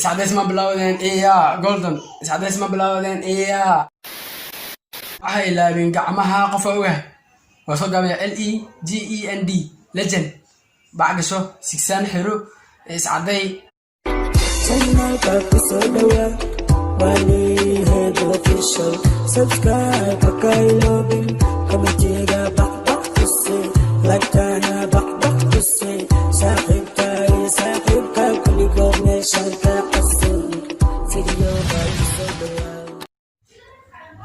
Iscadays ma bilowdeen iya golden, iscadays ma bilowdeen iya. Waxay ilaabeen gacmaha. Qofa ogahay waa soo gaabaya LEGEND, legend. Bac gasho, sigsaan xiro, iscaday. Channelka ku soo dhawaa Waliheed Official. Subscribe ha ka iloobin, commentiga baqbaq ku sii, like-tana baqbaq ku sii, saaxiibka iyo saaxiibka kulligood meeshaan ka qasin. Videoga ku soo dhawaa.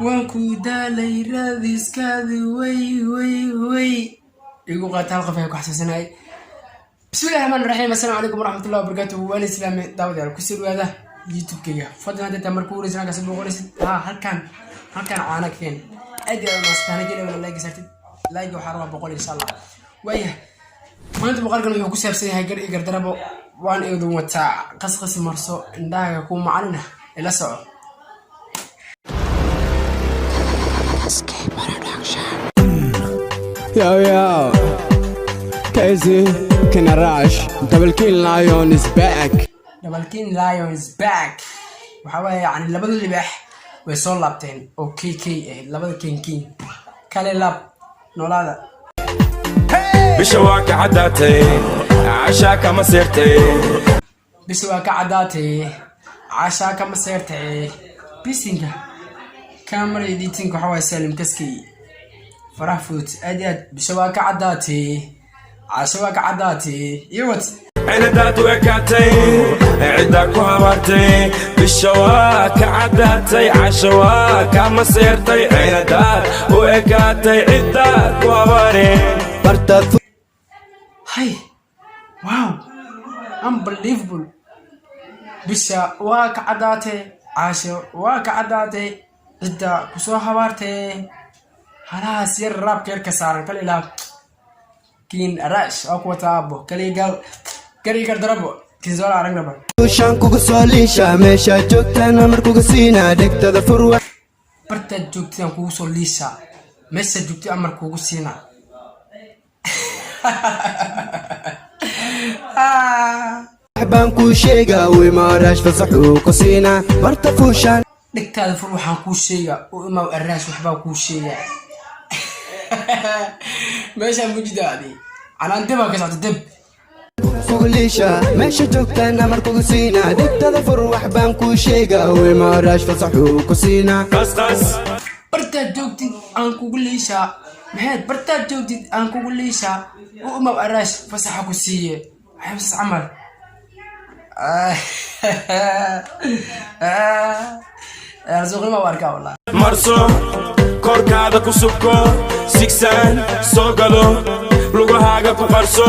Waan ku daalay raadiskaadi, way way way igu qaata. Hal qof ayaa ku xasuusanayay. Bismillahi raxmaan raxiim. Assalaamu calaykum waraxmatullahi wabarakaatuhu. Waan islaame daawadayaal, kusoo dhawaada YouTube-kayga. Fadlan hadda markuu wareysan halkaas booqanaysid, haa, halkan caana keen. Aad iyo aad umaastaan keliya like sartid. Like waxaa rabaa 100, insha Allah. Waayahay, maanta muuqaalkan wuxuu ku saabsan yahay gar iyo gardarabo. Waan idin wataa. Qasqas marso, indhahaaga kuu macalina, ila soco. Yo, yo. Casey, Kinarash, Double King Lion is back. Double King Lion is back. Waxaa waaye, yani, labada libaax way soo laabteen oo KK ahayd, labada king king kale laab noolaada. Bisha waa ka caddaatay, cashaa kama seertay. Bisha waa ka caddaatay, cashaa kama seertay. Bisinka, camera editing waxaa waaye Salim Kaskey, faraha fudud aad iyo aad. Bisha waa ka caddaatay, casha waa ka caddaatay iyo wat. Cinadaad u ekaatay, ciddaa ku habaartay. Bisha waa ka caddaatay, casha waa kama seertay. Cinadaad u ekaatay, ciddaa ku habaareen. Bartaad Hay, wow, unbelievable. Bisha waa ka caddaatay, caasho waa ka caddaatay, cidda kusoo habaartay. Halahaas yar raabka yar ka saaran kala ilaa King Arash waa ku wataa abo kaliya gal gari gardarabo kinzola aragnaba. Shan kugu soo liisha, meeshaa joogtaan amar kuga siinaa, dhegtada furwa. Bartaad joogtid aan kugu soo liishaa, meeshaad joogtid amar kugu siinaa. Baan kuu sheegaa, wimaarash fasaxuu ku siinaa, barta fuushaan. Dhegtaada fur, waxaan kuu sheegaa, u imaw Araash, waxbaa kuu sheegaa. Meeshaan mujidaadi canaan debaa ka socta deb. Kugu liisha, meesha joogtaan amar kuga siinaa, dhegtada fur, wax baan kuu sheegaa, wimaarash fasaxuu ku siinaa. Qasqas. Bartaad joogtid aan kugu liishaa, maxayd? Bartaad joogtid aan kugu liishaa, u imaw Araash, fasaxa ku siiye xabsas camal. Suuqnima u arkaa wallah. Marso, korkaada ku subko, sigsaan soo galo, lugahaaga ku qarso,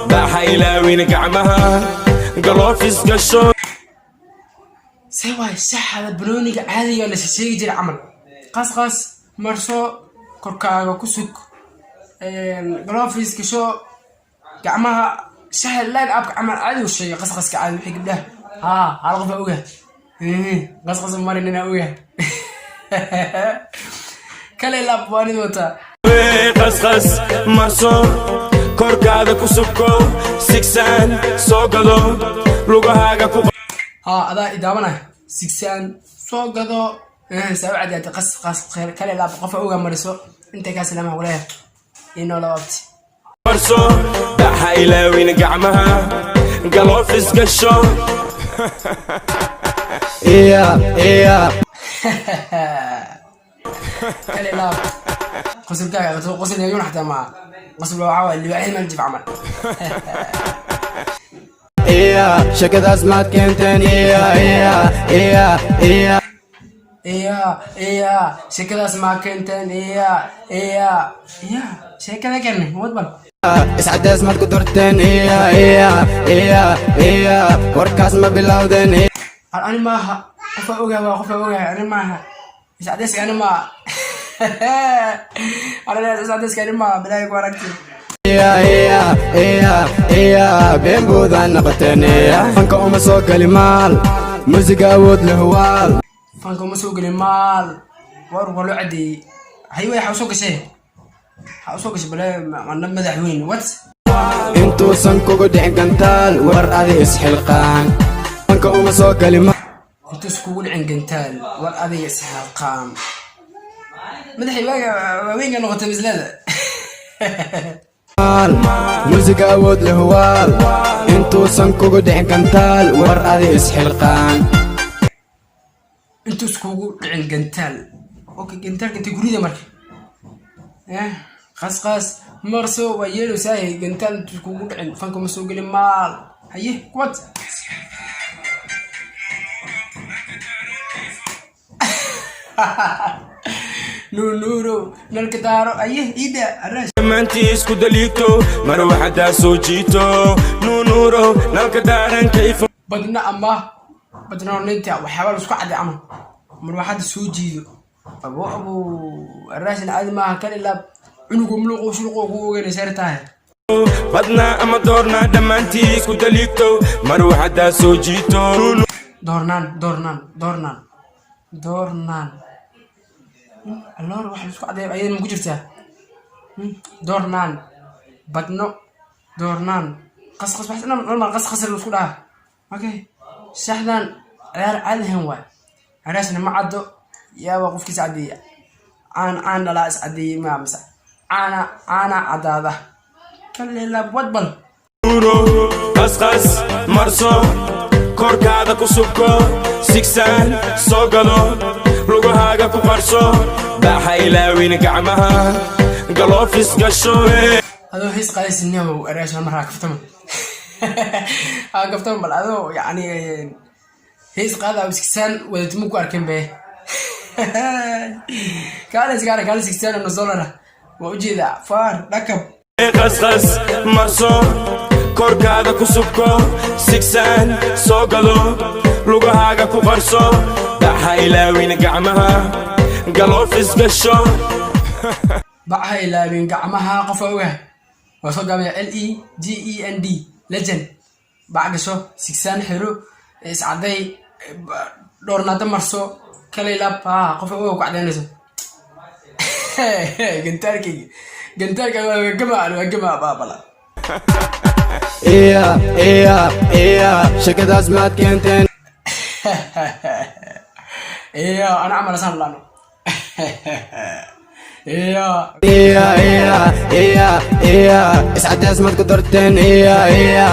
baaxa ilaawina gacmaha galoofis gasho. See waay saxada banooniga caadiga la sheegi jiray camal? Qasqas marso, korkaaga ku sug, gloves gasho, gacmaha shaha line upka camal caadi u sheegay. Qasqaska caadi wixii gabdhaha, haa, hal qof aa ogahay qasqas marinina ogahay kale laab waanid wataa. Qasqas marso, korkaada ku subko, sigsaan soo gado, lugahaaga ku Haa, adaa idaabanaya, sigsaan soo gado, saa u cadaatay. Qas qas kale laab qofa ogaa mariso intay kaa salaamaha kuleeyahay inoo labaabti. Marso, baxa ilaawina gacmaha galoofis gasho. Iya iya. Kale laab qosolkaaga qosol yayuun xataa maa qosol, waxaa waay libaaxii meel jif camal. Iya, shakadaas maad keenteen? Iya iya iya iya. Iya iya, sheekadaas maa keenteen? Iya iya iya, sheekada keenne wad bal. Iscadays maad ku darteen? Iya iya iya iya, warkaas ma bilowdeen? Ani maaha, qofa ogaa waa qofa ogahay. Ani maaha iscadayska, ani maaha. Ani iscadayska ani maaha, bilaahi ku aragti. Iya iya iya iya, been buudaan noqoteen. Iya, fanka uma soo gali maal, musiga awood leh waal. Fanka uma soo gelin maal, war waa loo cadeeyey. Hayway, waxaa usoo gashay, waxaa usoo gashay bale ana madaxweyne what. Intuusan kugu dhicin gantaal, war adi isxilqaan. Fanka uma soo gali Intuu iskugu dhicin gantaal, war adiga isxilqaam. Madaxii waaga waaweynka noqotay mislada. Maal, muusiga awood leh waal. Intuusan kugu dhicin gantaal, war adi isxilqaan. Intuu iskugu dhicin gantaal. Okay, gantaalka intay gurida marka qasqas marso waa yeelowsaahe. Gantaal intuu iskugu dhicin, fanka ma soo gelin maal. Haye, kuwad. Nuunuurow, nalka daaro. Aye, iida Araash. Dhammaantii isku daliigto, mar waxadaa soo jiito, nuunuurow nalka daaran kayfa. Badna ama badnooninta waxyaaba la isku cadday ama marwaxadda soo jiido. Abo abo, Araashna caadi maaha. Kan ilaa cunugu muluqo shulqo ku ogeynay seer tahay. Badnaa ama doornaa, dhammaantii isku daliigto, mar waxadaa soo jiito. Doornaan, doornaan, doornaan, doornaan. Alloor waxa la isku caddeeyo ayadana ma ku jirtaa? Doornaan, badno, doornaan, qasqas, wax dhan normal, qasqas la isku dhaha. Okay, shaxdan ciyaar caadi ahayn waay. Araashna ma caddo, yaaba qofkiisa caddeeya. Caan caan dhalaa is caddeeyey ma mise caana caana caddaada kaleela wadbal. Qasqas marso, korkaada ku subko, sigsaan soo gado, lugahaaga ku qarso, baaxa ilaawin gacmaha, galoofis gasho. Adoo hees qaadaysinyahow, Araash, hal mar haa kaftama, haa kaftama bal. Adoo yacni hees qaada sigsaan wadatimo ku arkeen be. Kaale iskaara, kaale sigsaan oo nosolara waa ujeedaa faar dhakab. Qasqas marso, korkaada ku subko, sigsaan soo gado, lugahaaga ku qarso, baxa ilaawin gacmaha, galoofis gasho. Baxa ilaabin gacmaha, qofa ogahay waa soo gaabaya LEGEND, legend. Bac gasho, sigsaan xiro, iscaday, dhoornaado marso, kala ilaab. Ha, qofa oga ku cadaynayso. Gantaalkayga, gantaalka waa gama, waa gama baabala. Iya, iya, iya, sheekadaas maad keenteen? Iyo ana camal asaan lano. Iyo Iya, iya, iya, iya, iscadeys maad ku darteen? Iya, iya.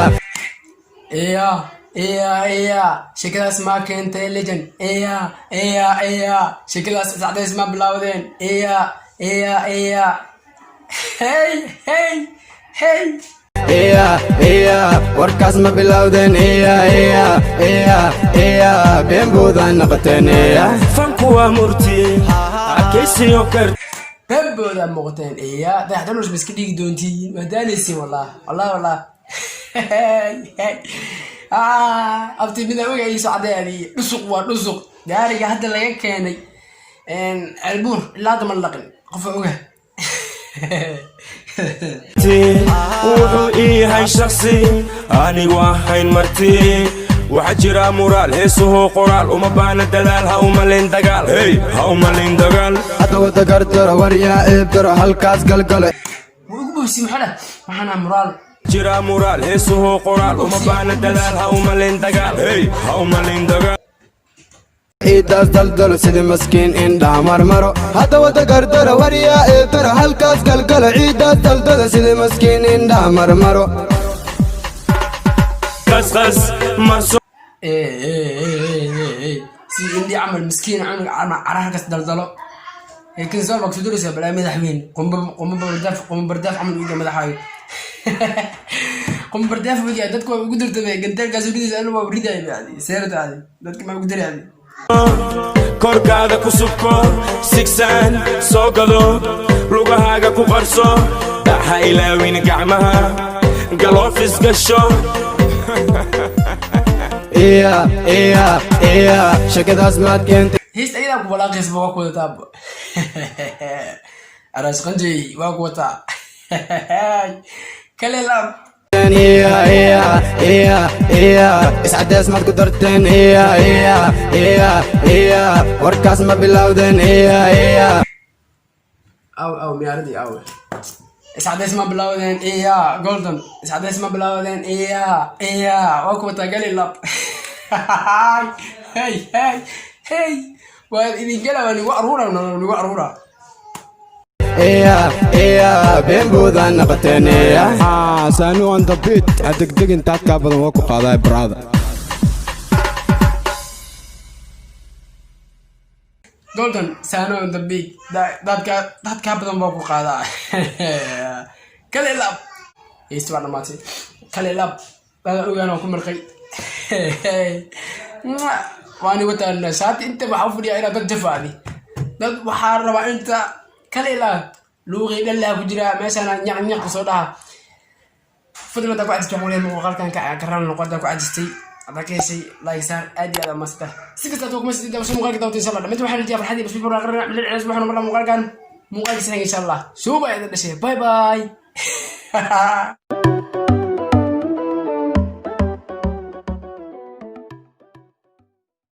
Iya, iya, iya, sheekadaas maa keentay, legend? Iya, iya, iya, sheekadaas iscadays ma bilowdeen? Iya, iya, iya, hey, hey, hey. Iya, iya, warkaas ma bilowdeen? Iya, iya, iya, iya, been buudaa noqoteen, iya. Fanku waa murti, adkaysiyo kar. Beenboodaa muuqateen. Iya, dayaxdanuus ma iska dhigi doontiin? Waa daaleysiin, wallah, wallah, wallah. Abti mida oga iisoo cadday adi. Dhusuq waa dhusuq. Gaariga hadda laga keenay Ceelbuur ilaa hadda ma la dhaqin, qofa oga. Wuxuu ii yahay shaksi anigu ahayn marti. Waxaa jira muraal, heesuhu qoraal uma baahna dadaal. Ha umalayn dagaal, hey, ha umalayn dagaal. Hadda wada gardaro, war yaa eeb daro, halkaas galgalo. Wuu igu boobsi. Maxaa dhah? Waxaana muraal. Jira muraal, heesuhu qoraal uma baahna dadaal. Ha umalayn dagaal, hey, ha umalayn dagaal. Ciidaas daldalo sidii maskiin indhaha marmaro. Hadda wada gardaro, war yaa eeb daro, halkaas galgalo, ciidaas daldalo sidii maskiin indhaha marmaro. Qasqas marso. Si indhi camal miskiin cunug camal cara halkaas daldalo. Laakiin soo baa kusoo duraysaa balaa madaxweyne qumba qumba bardaaf, qumba bardaaf camal uga madaxaayo, qumba bardaaf uga. Dadku waa ugu dirtamay gantaalkaas ridaysa, anu waa ridaay adi seerta adi dadka maa ugu diray adi. Korkaada ku subko, sigsaan soo gado, lugahaaga ku qarso, ha ilaawin gacmaha, galoofis gasho. Iya, iya, iya, sheekadaas maad keentay? Heesta ayadaa ku walaaqaysba, waa ku wadataa. Araas Qanjay waa ku wataa, kale laab. Iya, iya, iya, iya, iscadeys maad ku darteen? Iya, iya, iya, iya, warkaas ma bilowdeen? Iya, iya. Aw aw, miyaaradii aw. Iscadeys ma bilowdeen? Iya, golden. Iscadeys ma bilowdeen? Iya, iya, waa ku wataa, gali lab. Hey, hey, hey, waan idin gala, waan igu aruura, igu aruura. Iya iya, been buudaan naqateen iya. Saanu on the beat, ha degdegin, taadkaa badan waa ku qaadaa, brother. Golden Sano on the big, dadka dadkaa badan baa ku qaadaa. Kale laab, heesti waa dhamaatay. Kale laab, dada ogaan waan ku marqay. Waani wataan shaati inta waxaa u fadhiyaa inaad dad jafaadi, dad waxaa rabaa inta kale ilaab luuqii dhallaa ku jira meeshaana nyaq nyaq soo dhaha. Fadlan haddaa ku cajistay, waxaan leeyahay muuqaalkan ka karaan noqo. Haddaa ku cajistay, haddaa ka heshay, like saar. Aad iyo aad amaasata si kasta aad kuma sidii daawasho muuqaalka daawatay, insha Allah mid waxaan rajayaa farxad iyo basbir baraqarna bilal ciis. Waxaan marnaa muuqaalkan muuqaalkiisa, insha Allah soo baa idin dhashay. Bye bye.